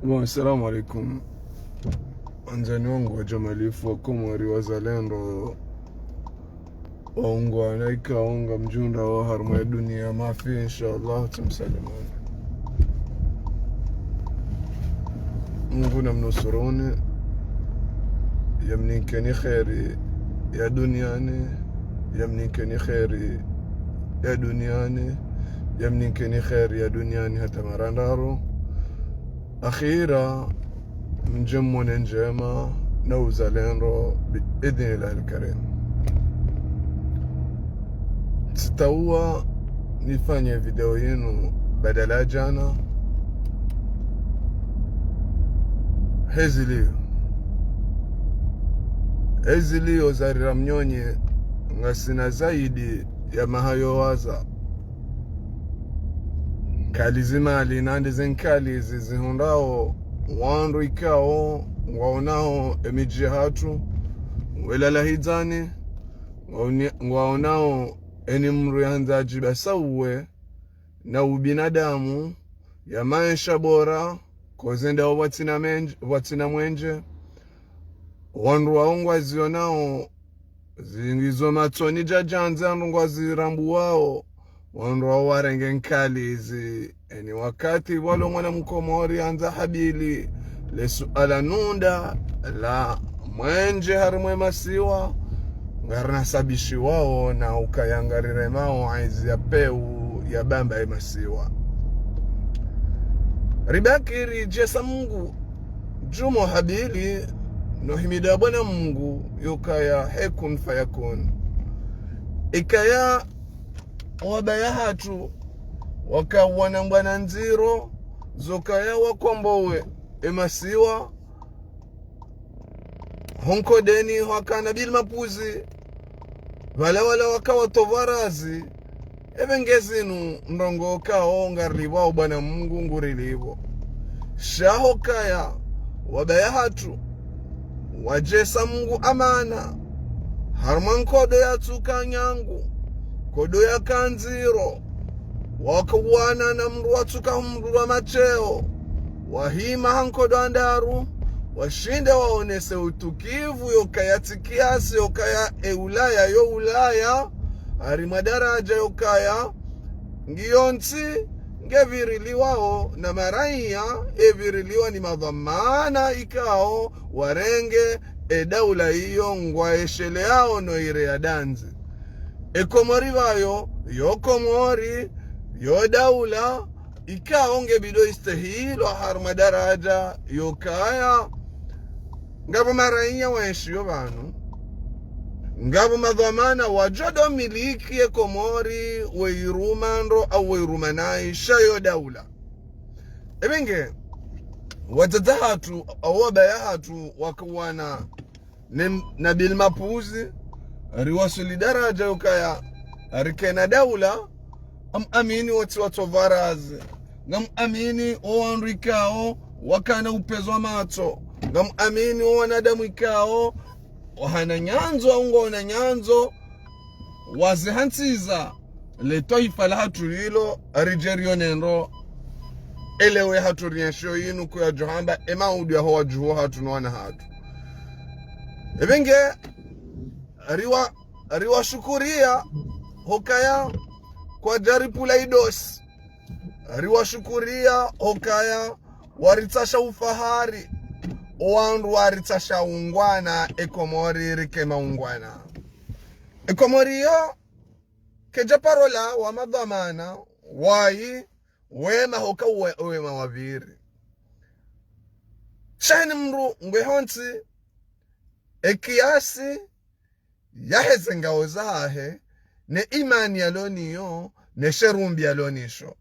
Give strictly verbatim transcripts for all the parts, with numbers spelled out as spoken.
Bon, assalamu alaikum. Wandzani wangu wa djamalifu wa Komori, wazalendo, waungwana, ikao ngamdjundra wo harumwa ye dunia mafi, inshallah, tsimsalimuni. Mungu namnusuruni, yamnikeni kheri ya duniani, yamnikeni kheri ya duniani, yamnikeni kheri ya duniani hata mara ndraru. Akhira, mdje mwone ndjema na uzalendo, bi idhnillahi lkarim. Tsitsaha nifanye video yinu badala ya djana. Hezilio. Hezilio zarira mnyonyi, ngasina zaidi ya maha yo waza. Nkali zimali nandi ze nkali zizihundrao wandru ikao ngwaonao emidji hatru, welala hidzani, ngwaoni-, ngwaonao eni mdru yandza djibasauwe na ubinadamu ya maesha bora, kozendao pvwatsina mendj-, pvwatsina mwendje. Wandru wao ngwazionao zingizo matsoni djadjandzi, wandru ngwazirambuwao, wandru wao warenge nkali izi. Eni wakati walo mwana mkomori andza habili le suala nunda la mwendje harimwa ye masiwa, ngarinasabishiwao na ukaya ngariremao ezi ya peu ya bamba ye masiwa. Ribaki ridjesa Mungu djumo habili, no himida Bwana Mungu, yokaya he kun fayakun. Ikaya wabaya hatru wakawana mbwana ndziro zokaya wakombowe emasiwa, ho nkodeni hwakana Nabil Mapvuzi, pvala wala waka watopvwa razi, ebe ngezinu ndrongoo ikao ngarilipvwao Bwana Mungu ngurilipvo. Sha hokaya wabaya hatru wadjesa Mungu amana, harumwa nkodo yatsuka nyangu, nkodo yaka ndziro, wakawana na mdru watsuka mdru wa macheo, wahima ha nkodo ya ndraru, washinde waonese utukivu yokaya tsi kiasi, yokaya e Ulaya yo Ulaya, harimwa daraja yokaya ngiyo ntsi ngepviriliwao na maraiya, epviriliwa ni madhwamana ikao warenge e daula iyo ngwaesheleao no ireya dandzi. E Komori pvayo, yo Komori, yo daula, ikao ngebido istehilwa harumwa daraja yokaya ngapvo maraiya waenshiyo pvanu, ngapvo madhwamana wadjo do miliki ye Komori, weiruma ndro au weiruma nayi, sha yo daula. Ebe nge, wadzadze hatru, au wabaya hatru, wakawana ne Nabil Mapvuzi, riwaswili daraja yokaya rikena daula, ngamwamini wotsi watopvwa razi, ngamwamini wo wandru ikao wakana upvezo wa matso, ngamwamini wo wanadamu ikao wahana nyandzo, au ngwaona nyandzo, wazihantsiza le twaifa la hatru lilo, ridje rione ndro, elewe hatru rienshiyo yinu kuyadjo hamba, emaudu yaho wadjuhu hatru no wana hatru. Ebe nge, riwa-, riwashukuria hokaya kwadjaripvula idosi. Riwashukuria hokaya waritsasha ufahari, o wandru waritsasha ungwana, e Komori rike maungwana. E Komori yo, kedja paro la wa madhwamana, wayi, wema hoka uwe-, wema wapviri. Sha eni mdru ngwe hontsi, e kiasi, yaheze ngao zahahe, ne imani yalo nayo, ne sherumbi yalo nasho,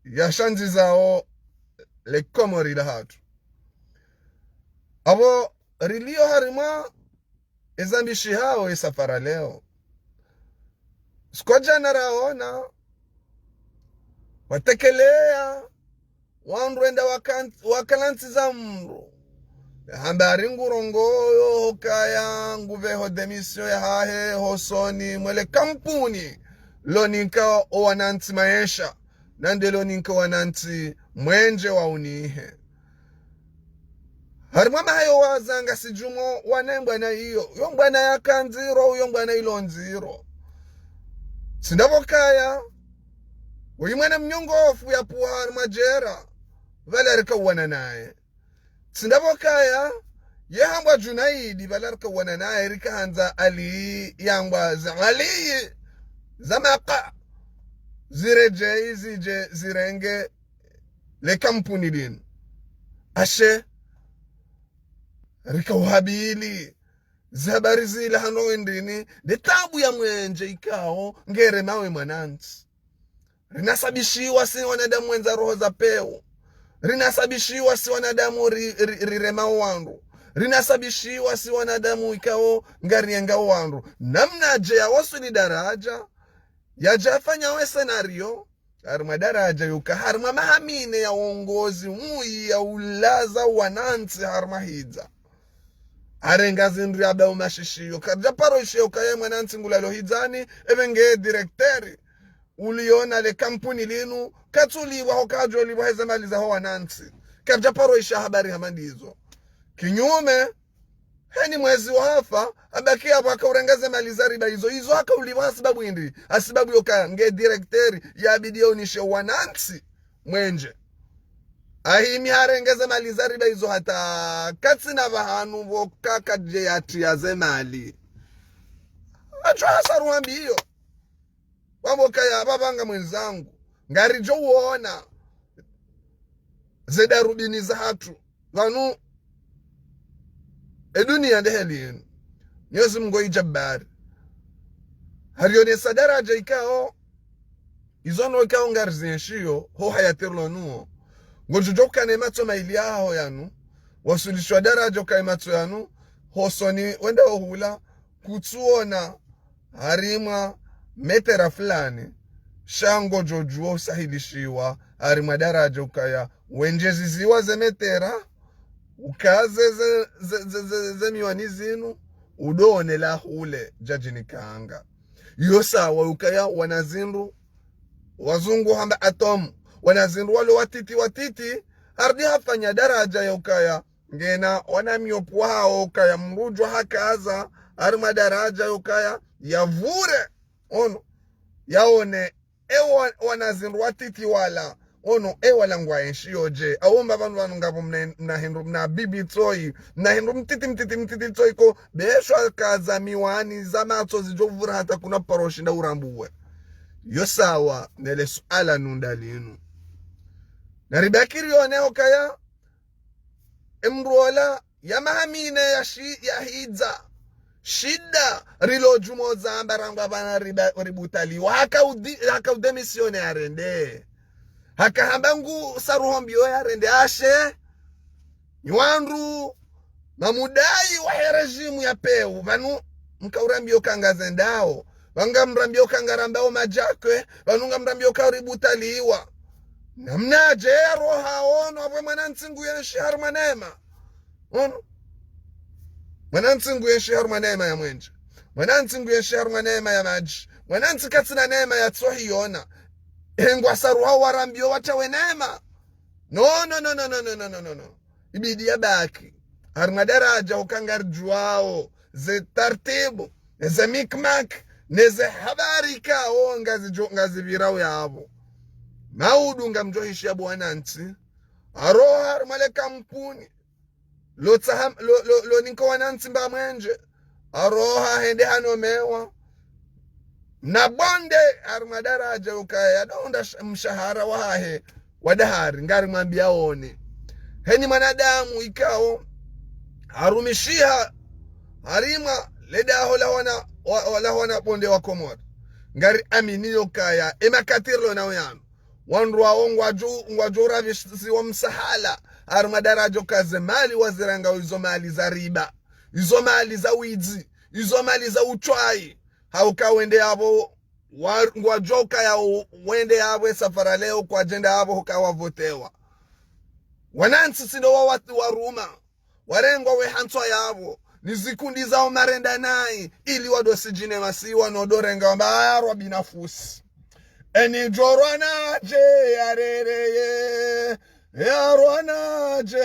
yashandzizao le Komori la hatru. Apvo rilio harimwa ezambishihao e safara leo. Siku ya djana raona, watekeleya, wandru wenda wakan-, wakalantsiza mdru. Hamba ari ngurongoyo hokaya ngupveho démission yahahe hosoni mwele kampuni loninka o wanantsi maesha, nande loninka wanantsi mwendje wa unihe. Harimwa mahayo waza ngasi djumwa wana mbwana iyo. Yo mbwana yaka ndziro, yo mbwana ilo ndziro. Tsi ndapvo kaya, woyi mwana mnyongofu yapvuha harimwa djera, pvala rika uwana naye. Tsi ndapvo kaya, ye hambwa Junaidi, pvala rika uwana naye, rika handza Ali yambwa za Ali, za maka, ziredjeyi zidje zirenge le kampuni linu. Ashe, rika uhabili, ze habari zila hano wendeni, nde tabu ya mwenje ikao, ngere mawe mwanantsi. Rinasabishiwa si wanadamu wendza roho za pewu. Rinasabishiwa si wanadamu ri, ri, rirema wandru. Rinasabishiwa si wanadamu ikao ngariyenga wandru. Namnadje ya wasuli daraja, yadja fanya we scénario, harimwa daraja yuka, harimwa maha mine ya wongozi, muyi ya ulaza wanantsi harimwa hidza. Harenga zindru yabao mashishiyo. Karidja paro ishiya ukaya mwanantsi ngulalo hidzani, epvenge directeur uliona le kampuni linu, katsulipvwa ho kadjo lipvwa heze mali za ho wanantsi. Karidja paro ishiya habari hama ndizo. Kinyume, heni mwezi wafa, abaki yapvo haka urenga ze mali za riba izo, izo haka ulipvwa hasibabu indri, hasibabu yoka nge directeur, yabidi yonishe wanantsi mwenje. Ahimi harenge ze mali za riba izo hata katsina pvahanu pvo kakadje yatiya ze mali. Atsho hasa ruhambi iyo. Wambo kaya pvapvanga mwenzangu. Ngaridjo uona ze darubini zahatru. Pvanu, e duniya nde heli yinu. Mwenyezi Mungu yi jabari. Harionesa daraja ikao, izo no ikao ngarizienshiyo, ho hayati rilo nuwo. Ngodjo djo ukane matso mayili yaho yanu, wasulishwa daraja ukaye matso yanu, hosoni wenda ohula, kutsuona harimwa metera fulani, sha ngodjo djuwa usahilishiwa harimwa daraja ukaya, wendjeziziwa ze metera, ukaze ze, ze, ze, ze, ze miwani zinu, udo onela hule djadjini kanga. Yo sawa ukaya wana zindru, wazungu hamba atome, wana zindru walo watiti watiti, harudi hafanya daraja ya ukaya, ngena wana miopu hawo ukaya mrudjwa hakaza, harimwa daraja ya ukaya, yavure, ono, yaone, e wa, wana zindru watiti wala, ono, e wala ngwaenshiyo dje, aumba pvanu pvanu ngapvo mna, mna hindru, mna bibi tsoyi, mna hindru mtiti, mtiti, mtiti tsoyi ko, beshwa kaza miwani za matso zidjo vura hata kuna paro shinda urambuwe. Yo sawa, nele suala nunda linu. Na ribakiri yone ukaya, emdru ola ya maha mine ya shi, ya hidza. Shida, rilo djumo zamba rangu apvana riba, ributaliwa. Haka udi, haka udemisione arende. Haka hamba ngu saruho mbiyo yarende ashe. Nyi wandru, mamudai wahe rejimu ya pewu. Pvanu, mka urambiyo kanga zendao. Pvanu nga mrambiyo kanga rambao madjakwe. Pvanu nga mrambiyo ka ributaliwa. Namnadje ya roha ono, apvo mwanantsi nguyenshi harimwa neema. Ono. Mwanantsi nguyenshi harimwa neema ya mwenje. Mwanantsi nguyenshi harimwa neema ya madji. Mwanantsi katsina neema ya tsohi yona. Engwa saruha warambiyo watawe neema. No, no, no, no. Ibidi ya baki. Harimwa daraja uka ngaridjuwao. Ze tartibu. Ze mikmak. Neze habari kao ngazidjo, ngazipvirao yapvo. Maudu ngamdjo hishiya bo wanantsi. Aroha harimwa le kampuni. Lo tsaha, lo, lo, lo ninko wanantsi mba mwenje. Aroha hende hanomewa. Na bonde harimwa daraja ukaya yadonda sh, mshahara wahahe wa dahari, ngari mwambiya one. Heni mwanadamu ikao, harumishiha, harimwa, le daho la wana, wa, wa, la wana bonde wa Komori. Ngari amini yokaya, e makati rilo nawo yanu. Wandru wawo ngwadjo, ngwadjo urabisiwa msahala, harimwa daraja uka ze mali waziranga izo mali za riba, izo mali za widzi, izo mali za utswayi. Hauka wende yapvo, wa, ngwadjo ukaya u, wende yapvo e safara leo kwadjenda yapvo huka wavotewa. Wanantsi sindo wa, wa, waruma. Warengwa we hantswa yapvo, ni zikundi za omarenda nayi, ili wado sijine masiwa no do renga wamba aya rwa binafusi. Eni djorwa nadje ya rereye, Yarwana dje,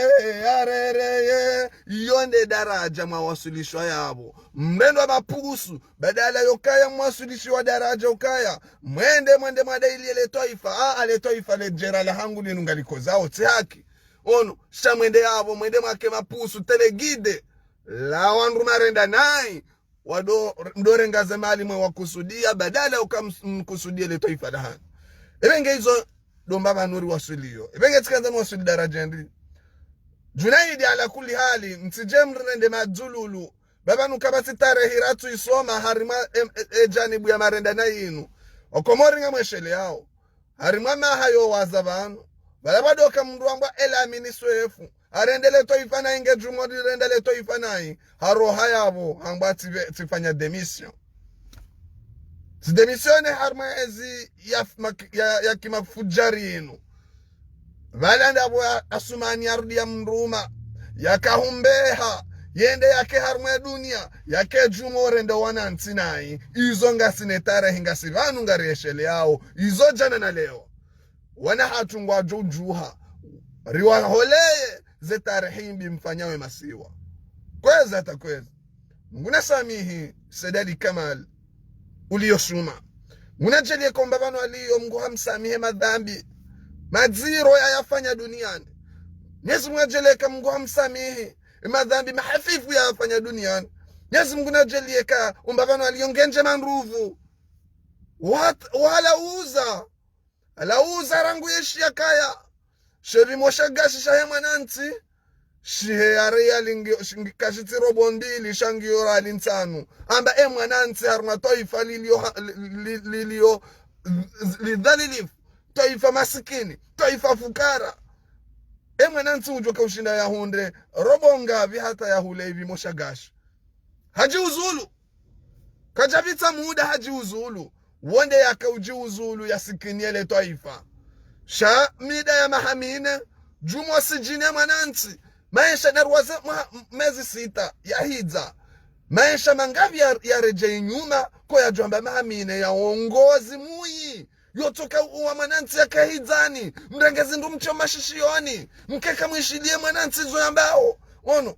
yarereye. Iyo nde daraja mwawaswilishwa yapvo. Mrendwa mapusu, badala yokaya mwaswilishiwa daraja ukaya mwende, mwende mwadayiliye le twaifa. A, a, le twaifa le djera la hangu linu ngalikozao, tsi haki. Ono, sha mwende yapvo, mwende mwake mapusu, téléguidé. La wandru marenda nayi, wado, mdo renga ze mali mwe wakusudia, badala uka ms-, mkusudia le twaifa la hanyu. Ebe nge izo ndo mbapvi nuri waswiliyo. Ebe nge tsikandza nwaswili daraja ndi. Junaidi, ala kulli hali, ntsidje mrende madzululu. Baba nuka batsi tarehi ratsu isoma harimwa e, e, e janibu ya marenda na yinu. Wakomori ngamwesheleyao. Harimwa maha yo waza pvanu. Bala badoka mndru wambwa El Amini Swefu. Harende le twaifa nayi nge djumwa rirenda le twaifa nayi. Haroha yapvo, hambwa tsibe, tsifanya démission. Tsi démissionner harimwa ezi ya, ya, ya kimafudjari inu. Pvala ndapvo ya Asumani yarudi ya mruma, yakahumbeha, yende yake harimwa dunia, yake djumwa urende wanantsi nayi. Izo ngasi ne tarehi ngasi pvanu ngariesheleyao. Izo djana na leo. Wana hatru ngwadjo udjuha. Riwaholeye ze tarehi mbi mfanyawe masiwa. Kwezi hata kwezi. Mngu nasamihi Said Ali Kamal uliyo shuma. Mngu nadjaliye ka mbapvi no aliyo Mngu hamsamihi madhambi madziro yayafanya duniani. Mwenyezi Mngu nadjaliye ka Mngu hamsamihi madhambi mahafifu yayafanya duniani. Mwenyezi Mngu nadjaliye ka mbapvi no aliyo ngendje manruvu. Wat-, wala uza. Ala uza rangu yeshi yakaya. Shepvi mosha gashi shahe mwanantsi. Shihe yare yalingi, shingi kashi tsi robo mbili, sha ngiyo rali ntsanu. Amba e mwanantsi harimwa twaifa liliyo ha-, li-, li-, liliyo lidhalilifu. Twaifa masikini. Twaifa fukara. E mwanantsi udjo ka ushinda yahundre robo ngapvi hata yahule ipvi mosha gashi. Hadjiuzulu. Kadjapvitsa muda hadjiuzulu. Wonde yaka udjiuzulu yasikiniye le twaifa. Sha mida ya maha mine, djumwa sijine mwanantsi. Maesha narwaze mwa-, m-, mezi sita, yahidza. Maesha mangapvi ya, yaredjei nyuma, ko yadjwamba maha mine ya wongozi muyi. Yotsoka uwa mwanantsi yake hidzani, mrenge zindru mtso mashishiyoni, mkeka mwishiliye mwanantsi zo yambao. Ono.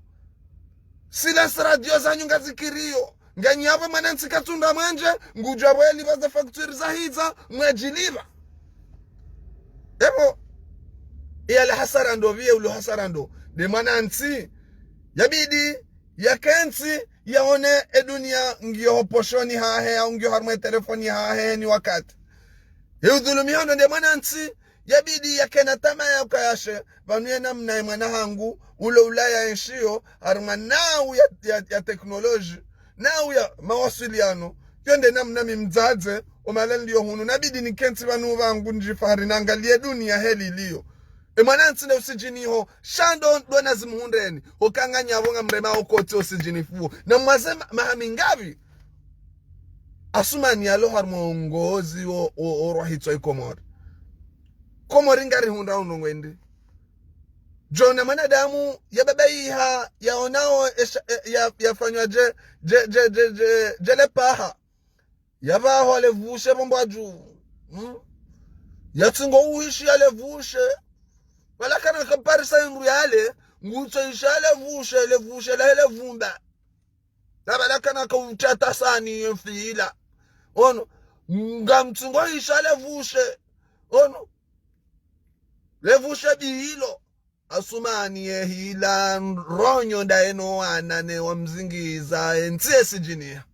Silence radio zanyu ngazikiriyo. Nganyi yapvo mwanantsi katsunda mwendje, ngudjwa pvo yalipva ze facture zahidza, mwadjilipva. Epvo, yale hasara ndo pviye ulo hasara ndo. Nde mwanantsi, yabidi, yakentsi, yaone e dunia ngiyo ho poshoni hahe, au ngiyo harimwa e telefoni hahe, ni wakati. Ye udhulumiwa ndo nde mwanantsi, yabidi yakena tama ya ukaya she, pvanu ye namna ye mwana hangu, ulo Ulaya enshiyo, harimwa nau ya, ya, ya teknoloji, nau ya mawasiliano, yo nde namna mi mdzadze, o mahala niliyo hunu, nabidi nikentsi pvanu pvangu ndjifahari nangaliye dunia heli iliyo. E mwanantsi ne usijini ho, sha ndo ndo nazimuhundreni, okanganya pvo ngamrema okotsi osijini fu. Na mwaze ma-, maha mingapvi? Asumani yalo harimwa wongozi wo, wo, wo rwahitswa i Komori. Komori ngarihundra undrongo indi. Djona mwanadamu yababaiha, yaonao esha, e, ya, yafanywa dje, dje, dje, dje, dje, dje le paha. Yapvaho alevushe pvo mbwadju. Hmm? Yatsingo uhishi yalevushe. Pvala kana kaparisa indru yale, ngutso isha yalevushe, levushe lahe levumba. Na pvala kana ka utata sani ye mfila. Ono, ngamtsingo isha yalevushe. Ono, levushe bihilo. Asumani yehila ronyo nda eno wana ne wamzingiza, entsi yesijiniha.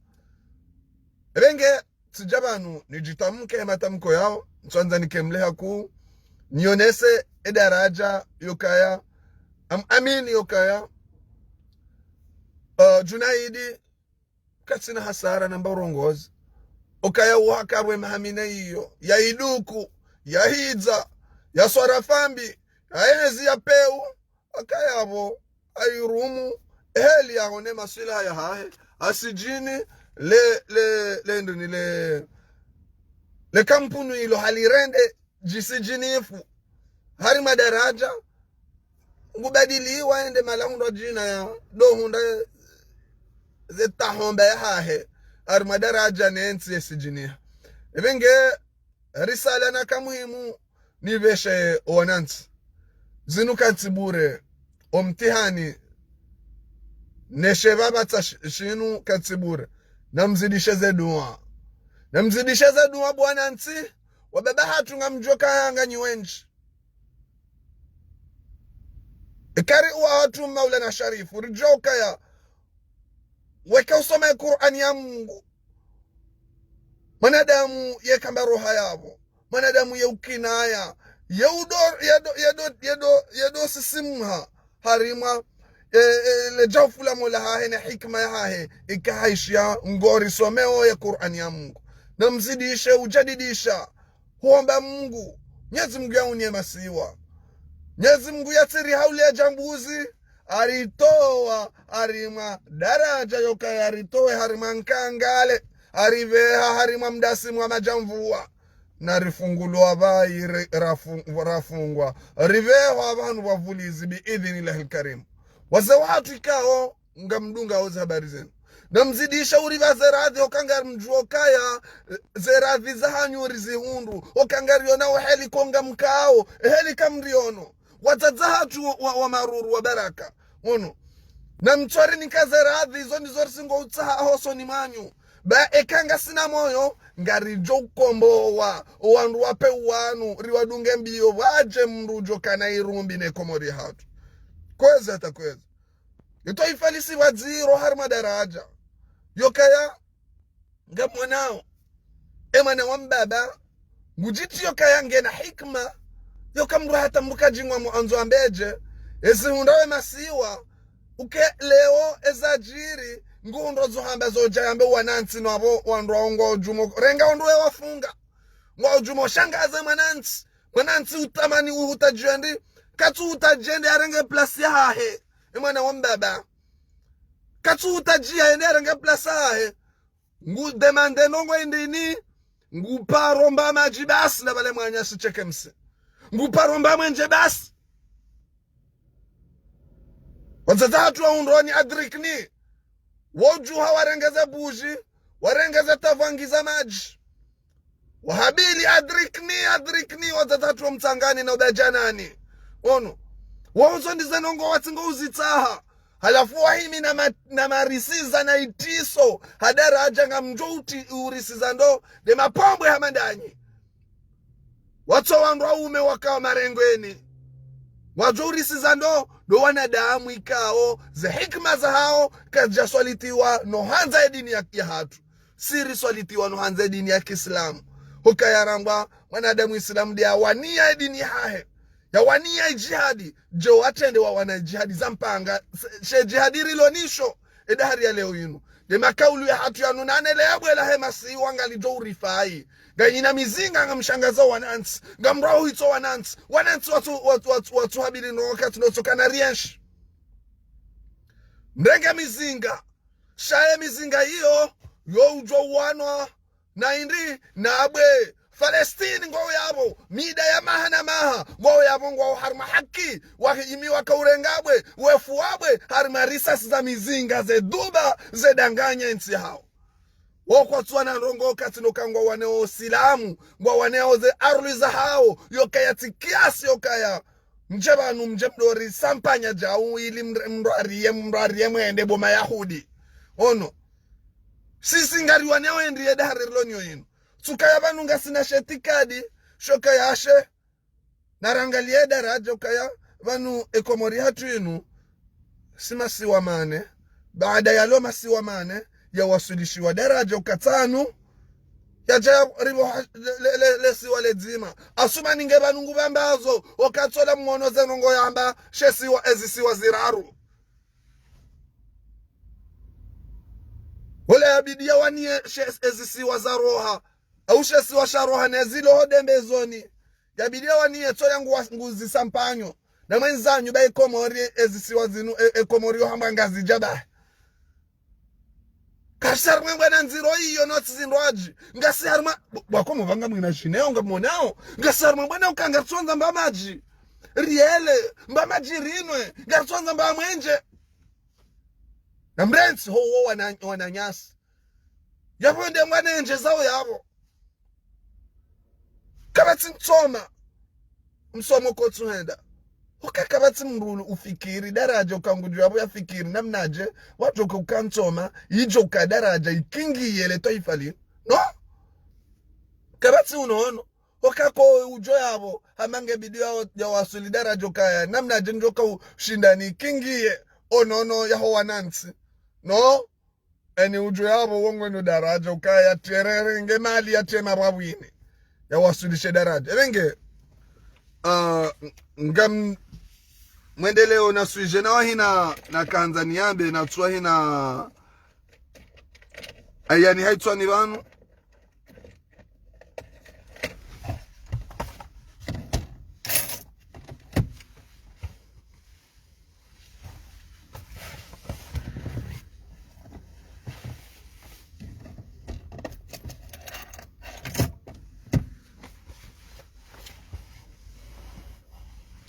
Ebe nge, tsidja pvanu, nidjitamke matamko yao, ntswandza nikemleha ku, nionese e daraja yokaya, am-, amini yokaya, uh, Junaidi, katsina hasara namba urongozi. Okaya uhaka pvwe maha mine iyo, ya iduku, ya hidza, ya swara fambi, ya ezi ya peu, akaya pvo, airumu, heli yaone maswilaha yahahe, asijini, le, le, le nduni le, le kampuni ilo halirende, djisijinifu. Harimwa daraja, ngubadiliwa ende mahala hundra djina ya, ndo hundra ze tahomba yahahe, harimwa daraja ne ntsi yesijiniha. Ebe nge risala naka muhimu nipveshe wanantsi. Zinu katsi bure. Omtihani. Neshe baba tsa sh-, shinu katsi bure. Namzidishe ze dua. Namzidishe ze dua bo wanantsi. Wababa hatru ngamdjuo kaya nganyi wendji. Ikari uwa hatru Maulana Sharifu. Ridjuo kaya. Weka usoma ye Kur'ani ya Mungu. Mwanadamu yeka mba roha yapvo. Mwanadamu ye ukinaya. Ye udo, ye do, ye do, ye do, ye do sisimha. Harimwa, e, e, le djaufu la Mola hahe ne hikima yahahe. Ika haishiya ngori someo ye Kur'ani ya Mungu. Namzidishe, ujadidisha. Huomba Mungu. Mnyezi Mungu yauniye masiwa. Mnyezi Mungu yatsiri hauliya djambuzi. Aritowa harimwa daraja yokaya aritowe harimwa nkangale, ariveha harimwa mdasi mwa madjamvua. Na rifungulwa pvayi re-, rafu-, rafungwa. Rivehwa pvanu pvwa vulizi bi idhinillahi lkarim. Wazee wahatru ikao, ngamdungao ze habari zinu. Namzidishe uripva ze radhi, oka ngamdjuo kaya, ze radhi zahanyu rizihundru, oka ngariona uheli ko ngamkao, heli kamriono. Wadzadze hatru wa, wa, wa maruru wa baraka. Ono. Namtsori nika ze radhi, zo ndizo risingo utsaha hosoni mwanyu. Ba eka ngasina moyo, ngaridjo ukombowa, owandru wape wanu, riwadunge mbiyo, wadje mdru djo kana irumbi ne Komori hatru. Kwezi hata kwezi. Itwaifa lisi pvadziro harimwa daraja. Yokaya, ngamwonao. E mwana wa mbaba, ngudjitiyo kaya ngena hikima, yoka mdru hata mdru kadjingwa mwandzo ambedje, ezihundra we masiwa, uke leo ezadjiri, nguhundro zo hamba zodja yambe wanantsi no apvo wandru wao ngwadjumo, renga wandru we wafunga. Ngwadjumo shangaze mwanantsi, mwanantsi utamani uhutadjiendi, katsu uhutadjiendi arenge place yahahe, e mwana wa mbaba. Katsu uhutadjia endi arenge place yahahe. Ngu demande ndrongo indrini, ngu paro mba madji basi na pvale mwanya si cheke mse. Ngu paro mba mwenje basi. Wadzadze hatru wa undroni adrikni. Wodjuha warenge ze buji, warenge ze tavwangi za madji. Wahabili adrikni, adrikni, wadzadze hatru wa Mtsangani na Ubadjanani. Ono. Wauzo ndize ndrongo watsingo uzitsaha. Halafu wahimi na ma-, na marisiza na itiso. Ha daraja ngamdjo uti-, urisiza ndo. De mapombwe hama ndanyi. Watso wandru waume waka marengweni. Wadjo urisiza ndo, ndo wanadamu ikao, ze hikima zahao, kazidja swalitiwa no handza ye dini ya, yahatru. Si riswalitiwa no handza ye dini ya kiislamu. Hukaya rambwa, mwanadamu islamu de yawaniya ye dini yahahe. Yawaniya idjihadi, djo watrende wawana idjihadi za mpanga, she, she djihadi rilo nisho, edahari ya leo inu. De makaulu yahatru yanu nane le yabwela he masiwa ngalidjo urifayi. Nganyina mizinga ngamshangaza wanantsi, ngamrwao hitso wanantsi, wanantsi watsu, watsu, watsu, watsu habili no wakati no tsoka na rienshi. Mrenge mizinga, shaye mizinga iyo, yo udjo uwanwa, na indri, na abwe, Falestini ngwao yapvo, mida ya maha na maha, ngwao yapvo ngwao harimwa haki, wahimi waka urenga abwe, wefu wabwe, harimwa risasi za mizinga, ze duba, ze danganya entsi hao. Wo kwatsuwana ndrongo katsi no ka ngwawaneo silamu, ngwawaneo ze aruli zahao, yokaya tsi kiasi yokaya. Mdje pvanu, mdje mdori sampanya djau ili mdr-, mdrwariye, mdrwariye mwende bo Mayahudi. Ono. Sisi ngariwaneo endri ye dahari rilo niyo inu. Tsukaya pvanu ngasina she itikadi, shokaya she. Narangaliye daraja ukaya, pvanu e Komori hatru inu, si masiwa mane, baada yalo masiwa mane, yawaswilishiwa daraja ukatsanu, yadja ripvo ha-, le, le, le, le siwa ledzima. Asumani nge pvanu ngupvambazo, okatsola mwono ze ndrongo yamba, she siwa, ezisiwa ziraru. Wola yabidi yawaniye she, ezisiwa za roha, au she siwa sha roha ne zilo ho dembezoni. Yabidi yawaniye tso yangu wa-, nguzi sampanyo. Na mwenzanyu ba e Komori, ezisiwa zinu, e, e Komori yo hamba ngazidja ba. Kasi harimwa mbwana ndziro iyo no tsi zindrwadji. Ngasi harimwa, bo-, bwakomo pvanga mwina djineo ngamwonao. Ngasi harimwa mbwana uka ngaritsondza mba madji. Riele, mba madji rinwe, ngaritsondza mba mwenje. Na mrentsi ho wo wana, wananyasi. Yapvo nde mwanenje zao yapvo. Kapvatsi mtsoma. Msomo kotsuhenda. Oka kapvatsi mdru ufikiri daraja uka ngudjo yapvo yafikiri namnadje wadjoka uka ntsoma, idjoka daraja ikingiye le twaifa linu. No? Kapvatsi unono. Oka ko udjo yapvo, hama nge bidi ya, ya waswili daraja ukaya namnadje ndjoka ushinda nikingiye onono yaho wanantsi. No? Eni udjo yapvo wongweno daraja ukaya yatrerere nge mali yatrema pvwapvwini. Yawaswilishe daraja. Epvenge, ah, ngam mwendeleo na sujet na wahina na kandza niyambe na tswa hina ayani haitswa ni pvanu.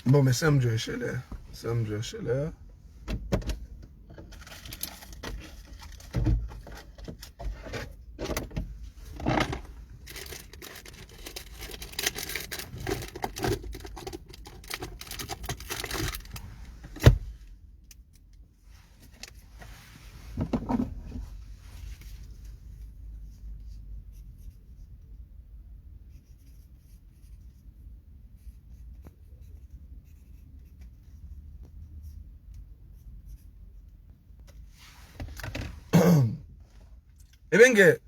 Bon, mais ça me dit, ça me dit. Epvenge,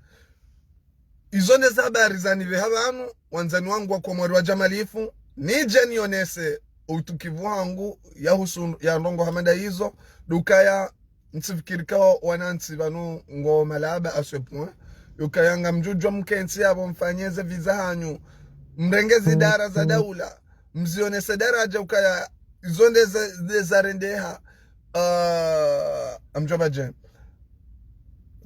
izo nde ze habari zanipveha pvanu, wandzani wangu wa Komori wa djamalifu, nidje nionese utukivu wangu ya husu ya ndrongo hama nda izo, ndo ukaya ntsifikiri ka wanantsi pvanu ngo malaba à ce point, yukaya ngamdjudjwa mkentsi yapvo mfanye ze visa hanyu, mrenge zidara za daula, mzionese daraja ukaya izo nde ze, nde zarendeha, ah, amdjwa badje.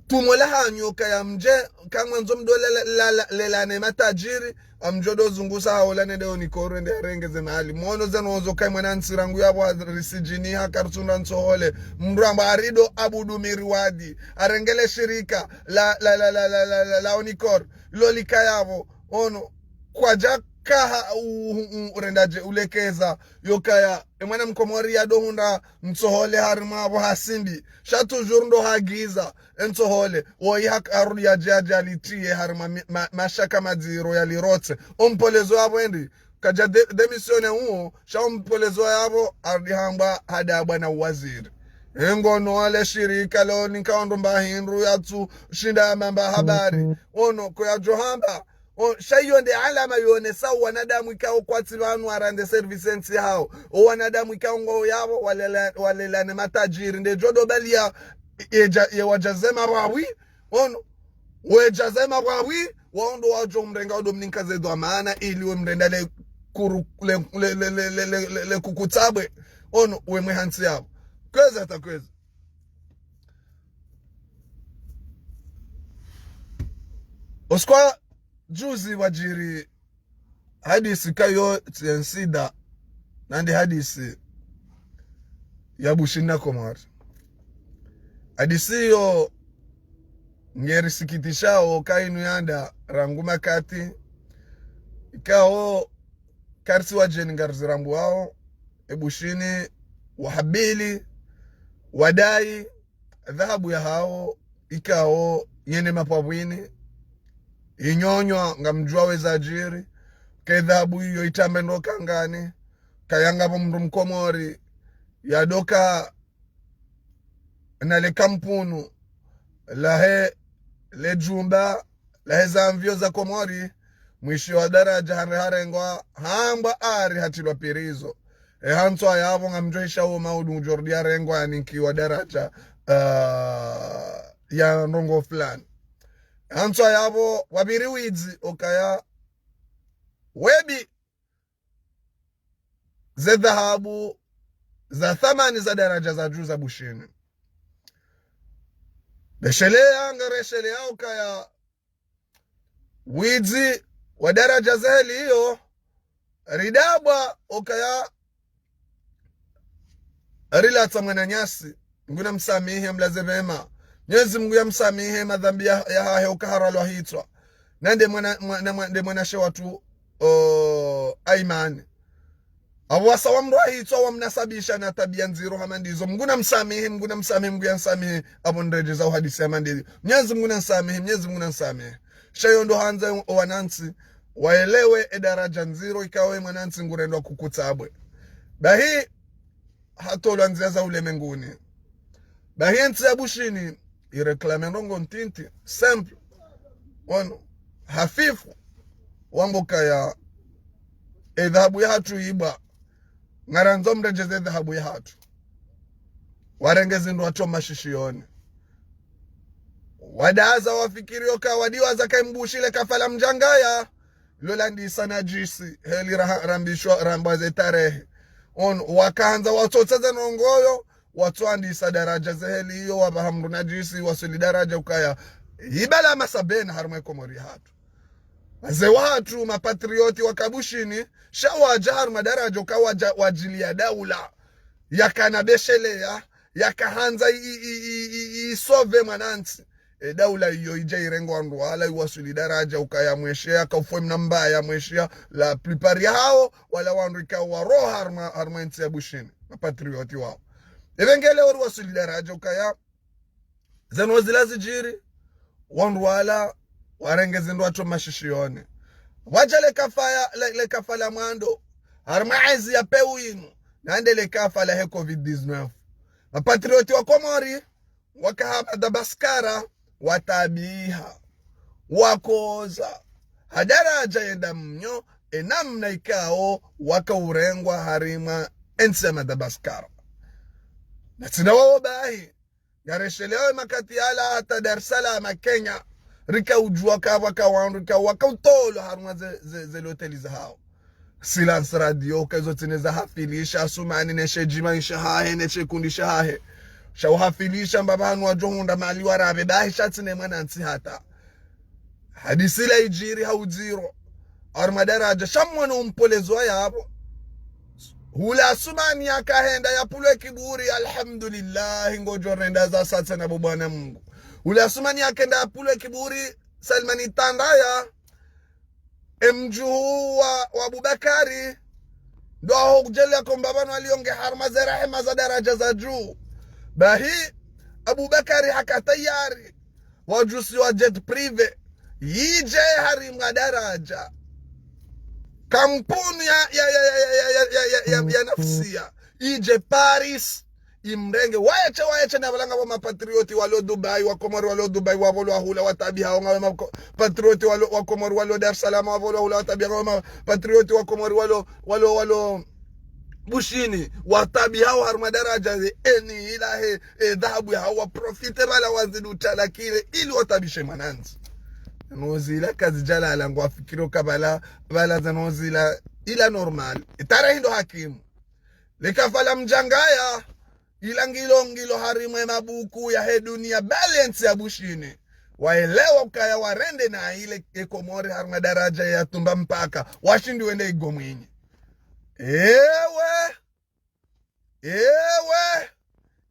Tumo la hanyu kaya mdje, kamwandzo mdo la, la, la, la, lelane matajiri, amdjo do zungusa haola nende onikoro nde arenge ze mali. Mwono ze nozo kai mwanantsi rangu yapvo risidjini ha kartsunda ntsohole. Mdru amba arido abudu miriwadi. Arenge le shirika la, la, la onikoro. Lolika yapvo. Ono. Kwadjaka ha, u, u, u, urendadje, ulekeza. Yokaya. E mwana mkomori yado hundra ntsohole harimwa apvo hasimbi. Sha toujours ndo hagiza. Entsohole, woyi haka arudi yadje yadje alitiye harimwa mi, ma, mashaka madziro yalirotse. Ompolezo yapvo endi, kadja de, démissionner uwo, sha ompolezo yapvo, arudi hamba hadabwa na uwaziri. Engono wale shirika lo nikaondo mba hindru yatsu shinda ya mamba habari. Ono, ko yadjo hamba, O, sha iyo nde alama yonesa o wanadamu ikao kwatsi pvanu warande service ntsi hao. O wanadamu ikao ngo yapvo walela, walela ne matajiri. Nde djo do baliya, ye dja, ye wadja ze mapvapvi. Ono, wedja ze mapvapvi, wao ndo wadjo mrenga odo mninka ze dhwamana ili we mrenda le kuru, le, le kukutsabwe. Ono, we mwe hantsi yapvo. Kweza ta kweza. Oskwa juzi wadjiri hadisi kayo tsi ensida, nandi hadisi ya Bushini na Komori. Hadisi iyo ngerisikitishao ka inu yanda rangu makati, ikao kartsi wadjeni ngarizirambuao, e Bushini wahabili, wadai, dhahabu yahao, ikao, yene mapvapvwini, inyonywa ngamdjuwa weza djiri, ke dhahabu iyo itambe ndo kangani, kaya ngapvo mdru mkomori, yadoka na le kampunu, lahe, le djumba, lahe za mvio za Komori, mwishi wa daraja hare harengwa, hambwa ari hatilwa pirizo. E hantswa yapvo ngamdjo isha wo maudu ngudjo rudi yarengwa yaninkiwa daraja, ah, ya ndrongo fulani. Hantswa yapvo wapviri widzi okaya webi ze dhahabu za thamani za daraja za dju za Bushini. Resheleya, ngaresheleyao kaya widzi wa daraja zeli iyo, ridabwa okaya rilatsa mwananyasi, Mngu namsamihi, amlaze pvema. Mwenyezi Mngu yamsamihi madhambi ya, yahahe ukaharalwa hitswa. Nande mwana, mwa-, na mwa-, nde mwanashe watru, o, Aimani. Apvo wasa wa mdru ahitswa wamnasabisha na tabiya ndziro hama ndizo. Mngu namsamihi, Mngu namsamihi, Mngu yansamihi. Apvo nredjeza uhadisi hama ndizo. Mnyezi Mngu nansamihi, Mnyezi Mngu nansamihi. Sha iyo ndo handza wanantsi waelewe e daraja ndziro ikao ye mwanantsi ngurendwa kukutsabwe. Bahi hatolwa ndzia za ulemenguni. Bahi entsi ya Bushini ireklame ndrongo ntiti, simple. Ono, hafifu, wambo kaya, e dhahabu yahatru ibwa, ngarandzo mredjeze dhahabu yahatru. Warenge zindru watso mashishioni. Wadaza wafikiri oka wadiwaza kaimbushile kafala mdjangaya. Lola ndisa najisi, heli raha-, rambishwa, rambwa ze tarehe. On, wakandza watsotsa ze ndrongo yo, watsoandisa daraja ze heli iyo, wapvaha mdru najisi, waswili daraja ukaya. Ibala masabena harumwa e Komori hatru. Wazee wahatru, mapatrioti waka Bushini, sha wadja harumwa daraja uka wadja, wadjili ya daula. Yakana besheleya, yakahandza i, i, i, i, i, isove mwanantsi. E daula iyo idja irengwa ndrwala, iwaswili daraja ukaya mwesheya, kaufwe mna mbaya mwesheya, la plupart ya hawo, wala wandru ikao waroha harumwa, harumwa entsi ya Bushini, mapatrioti wawo. Epvengele ori waswili daraja ukaya, zeno zila zidjiri, wandru wala warenge zindru watso mashishioni. Wadja le kafaya, le, le kafala mwando, harumwa ezi ya peu inu, nande le kafala he covid dix-neuf. Mapatrioti wa Komori, wakaha Madabaskara, watabiha, wakoza, ha daraja yenda mnyo, enamna ikao wakaurengwa harumwa entsi ya Madabaskara. Na tsina wawo bahi, yareshelewe makati yala hata Dar es Salaam, Kenya, rika udjua kavwa kawandru, rika wakautolwa harumwa ze, ze, ze loteli za hawo. Silence radio, kaizo tsine za hafilisha, Asumani neshe djima isha hahe, neshe kundi sha hahe. Sha uhafilisha mbapvanu wadjo hundra mali warabe, bahi sha tsine mwanantsi hata. Hadisi la idjiri ha udziro. Harumwa daraja, sha mwana umpolezwa yapvo. Hula Asumani yakahenda yapvulwe kiburi, alhamdulillah, ngodjo renda za satse na bo bwana Mngu. Hula Asumani yakenda yapvulwe kiburi, Salimani Tandaya, emdjuhu wa, wa Abubakari, ndo aho kudjeli yako mbapvanu alionge harumwa ze rehema za daraja za dju. Bahi, Abubakari haka tayari, wadjusi wa jet privé, yidje harumwa daraja. Kampuni ya, ya, ya nafsia, yidje Paris, imrenge, wayeche, wayeche, na pvalanga pvo mapatrioti walo Dubai, wa Komori walo Dubai, wapvolwa hula watabiha, ngawe mapatrioti walo, wa Komori walo Dar es Salaam, wapvolwa hula watabiha, ngawe mapatrioti wa Komori walo, walo, walo Bushini, watabiha harumwa daraja ze eni ila he, e dhahabu ya hawa profite pvala wazidi utalakile, ili watabishe mwanantsi. Zeno zila kazidjalala ngwafikiri oka pvala, pvala zeno zila ila normal. Itarehi ndo hakimu. Le kafala mdjangaya, ila ngilo, ngilo harumwa e mabuku ya he dunia, bali entsi ya Bushini. Waelewa ukaya warende na ile e Komori harumwa daraja ya tumba mpaka, washindi wende igomwinyi. Ewe, ewe,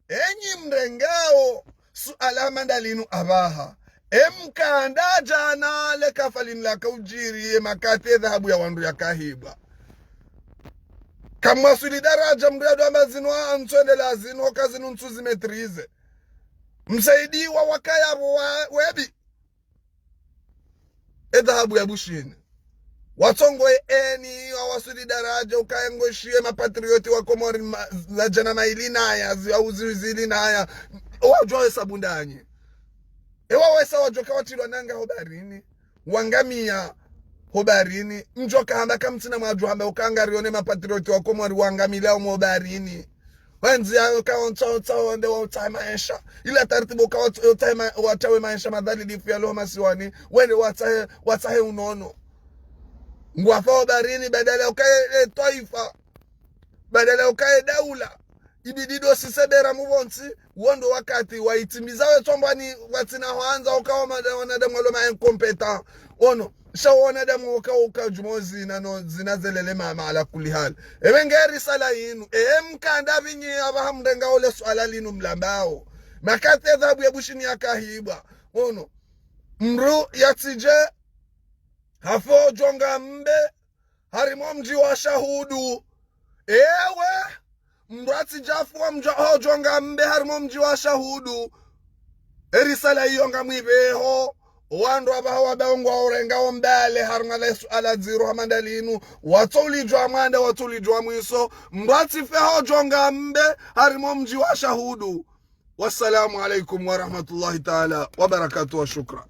enyi mrengao suala hama ndalinu apvaha. Emkanda djana le kafalini laka udjiri, e makati e dhahabu ya wandru yakahibwa. Kamwaswili daraja mdru yadjo amba zinu a, ntswendela zinu, oka zinu ntsu zimetrize. Msaidiwa wakaya pvo wa, webi. E dhahabu ya Bushini. Watsongo e eni, wawaswili daraja, ukaye ngoshiye mapatrioti wa Komori ma, za djana maili naya, zi, au zi, zili naya. Wadjuwa wesa bundanyi. Ewa wesa wadjuwa kawatilwa nanga ho baharini. Wangamia ho baharini. Mdjo kahamba kamtsina mwadjo hamba ukangarione mapatrioti wa Komori wangamila omo baharini. Wandzi yayo kaontsa, ontsa, wende wautsahe maesha. Ila taratibu ka wat-, utsahe ma-, watsahe maesha madhalilifu yalo masiwani. Wende watsahe, watsahe unono. Ngwafa ho baharini badala ukaye, e, twaifa. Badala ukaye daula. Ibidi ndo sisebera mupvontsi. Wo ndo wakati wa itimiza we tsombwani watsina hwandza ukawa mada-, wanadamu walo ma incompétent. Ono, sha wanadamu uka, uka djumo zina no, zina zelele mama ala kulli hali. Ewe nge risala yinu, e mkanda pvinyi apvaha mrenga ole suala linu mlambao. Makati e dhahabu ya Bushini yakahibwa. Ono, mdru yatsidje, hafo djonga mbe, harumwa mdji wa Shahudu, Ewe, mndru atsidjafu wa mdja hodjonga mbe harimwa mdji wa Shahudu. Erisala iyo ngamwipveho, wandru apvaha wapvao ngwaurengao mbale harimwa le suala dziro hama ndalinu, watsoulidjwa mwanda, watsoulidjwa mwiso, mndru atsife hodjonga mbe harimwa mdji wa Shahudu. Wassalamu alaikum warahmatullahi taala wabarakatuh, wa shukran.